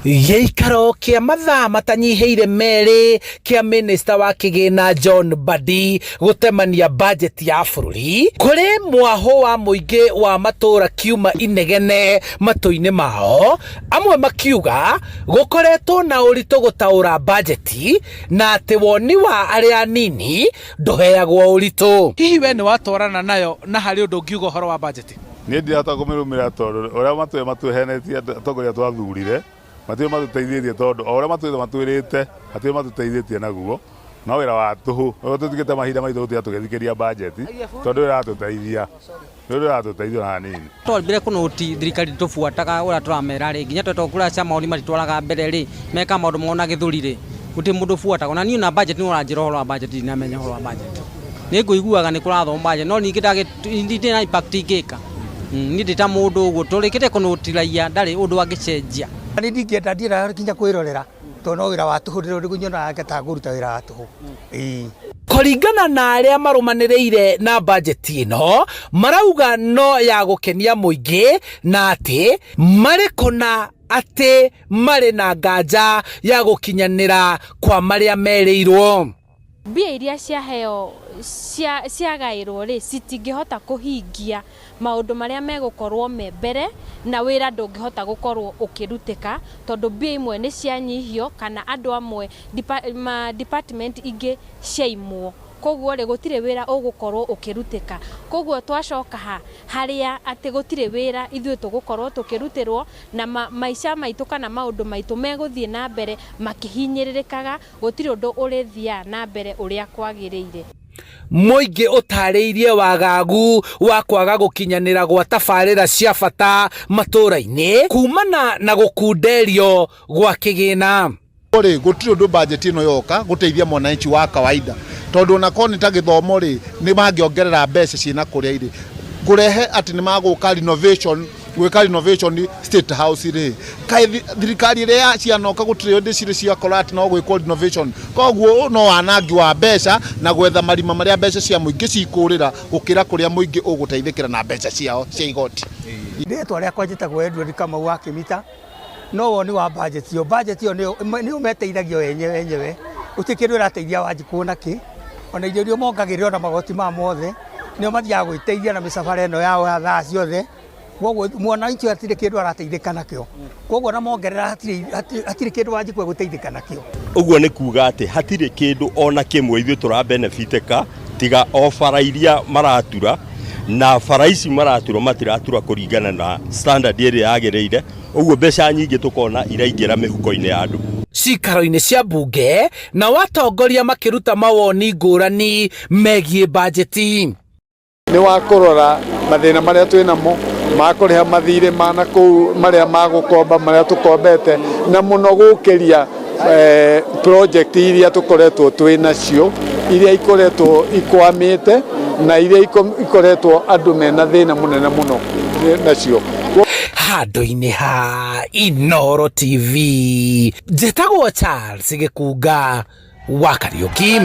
Gĩikaro kĩa mathaa matanyihĩire merĩ kĩa minista wa kĩgĩna John Mbadi gũtemania bajeti ya bũrũri kũrĩ mwahũ wa mũingĩ wa matũũra kiuma inegene matũ-inĩ mao, amwe makiuga gũkoretwo na ũritũ gũtaũra bajeti na atĩ woni wa arĩa anini ndũheagwo ũritũ. Hihi we nĩ watwarana nayo na harĩ ũndũ ũngiuga ũhoro wa bajeti? Niĩ ndirahota kũmĩrũmĩrĩra tondũ ũrĩa matũĩ matũhenetie atongoria twathurire matirĩ matũteithĩtie tondũ o ũrĩa matũĩte matwĩrĩte hatirĩ matũteithĩtie naguo no wĩra wa tũhũ ũrĩa tũtigĩte mahinda maitũ gũtinda tũgĩthikĩria bajeti tondũ ĩratũteithia rĩu ĩratũteithia ona hanini. Twambire kũnũti thirikari ndĩtũbuataga ũrĩa tũramera rĩ, nginya twetwo kura cia maoni matitwaraga mbere rĩ, meka maũndũ mao na gĩthũri rĩ, gũtirĩ mũndũ ũbuataga. Ona niĩ ona budget nĩ ũranjĩra ũhoro wa budget ndinamenya ũhoro wa budget. Nĩ ngũiguaga nĩ kũrathomwo budget no ningĩ ndirĩ na impact ingĩka. Niĩ ndĩ ta mũndũ ũguo tũrĩkĩtie kũnũti raia ndarĩ ũndũ angĩcenjia. Niĩ ndingĩenda ndiendaga nginya kwĩrorera tondũ no wĩra wa tũhũ nyonaga ta ngũruta wĩra wa tũhũ ĩĩ. Kũringana na arĩa marũmanĩrĩire na bajeti ĩno, marauga no ya gũkenia mũingĩ na atĩ marĩ kũna atĩ marĩ na nganja ya gũkinyanĩra kwa marĩa merĩirwo. Mbia iria ciaheo ciagaĩrwo rĩ, citingĩhota kũhingia maũndũ marĩa megũkorwo me mbere, na wĩra ndũngĩhota gũkorwo ũkĩrutĩka, tondũ mbia imwe nĩ cianyihio kana andũ amwe ma department ingĩ ciaimwo. Koguo rĩ, gũtirĩ wĩra ũgũkorwo ũkĩrutĩka. Koguo twacoka ha harĩa atĩ gũtirĩ wĩra ithuĩ tũgũkorwo tũkĩrutĩrwo, na maica maitũ kana maũndũ maitũ megũthiĩ na mbere makĩhinyĩrĩrĩkaga, gũtirĩ ũndũ ũrĩthiaga na mbere ũrĩa kwagĩrĩire. Mũingĩ ũtarĩirie wagagu wa kwaga gũkinyanĩra gwa tabarĩra cia bata matũũra-inĩ kumana na gũkunderio gwa kĩgĩna. Rĩ gũtirĩ ũndũ bajeti ĩno yoka gũteithia mwananchi wa kawaida, tondũ ona korwo nĩ ta gĩthomo rĩ, nĩ mangĩongerera mbeca ciĩna kũrĩa irĩ kũrehe atĩ nĩ magũka renovation, gwĩka renovation State House rĩ, kaĩ thirikari ĩrĩa cianoka gũtirĩ hĩndĩ cirĩ ciakora atĩ no gwĩkwo renovation? Koguo no wanangi wa mbeca na gwetha marima marĩa mbeca cia mũingĩ cikũrĩra gũkĩra kũrĩa mũingĩ ũgũteithĩkĩra na mbeca ciao cia igoti. Rĩtwa rĩakwa njĩtagwo Edward Kamau wa Kĩmita. No woni wa budget ĩyo, budget ĩyo nĩyo meteithagia o enyewe enyewe, gũtirĩ kĩndũ ĩrateithia Wanjikũ ona kĩ, ona irio iria mongagĩrĩra ona magoti maya mothe, nĩo mathiaga gwĩteithia na mĩcabara ĩno yao ya thaa ciothe, koguo mwananchi hatirĩ kĩndũ arateithĩka nakĩo, koguo ona mongerera hatirĩ kĩndũ Wanjikũ egũteithĩka nakĩo. Ũguo nĩ kuga atĩ hatirĩ kĩndũ ona kĩmwe ithuĩ tũra benefitĩka tiga o bara iria maratura, na bara ici maratura matiratura kũringana na standard ĩrĩa yagĩrĩire, ũguo mbeca nyingĩ tũkona iraingĩra mĩhuko-inĩ ya andũ. Ciikaro-inĩ cia mbunge nao atongoria makĩruta mawoni ngũrani megiĩ bajeti. Nĩ wa kũrora mathĩna marĩa twĩ namo ma kũrĩha mathirĩ ma na kũu marĩa ma gũkomba marĩa tũkombete, na mũno gũkĩria project iria tũkoretwo twĩ nacio iria ikoretwo ikwamĩte na iria ikoretwo andũ mena thĩna mũnene mũno nacio. Handũ-inĩ ha Inooro TV, njĩtagwo Charles Gĩkunga wa Kariũki.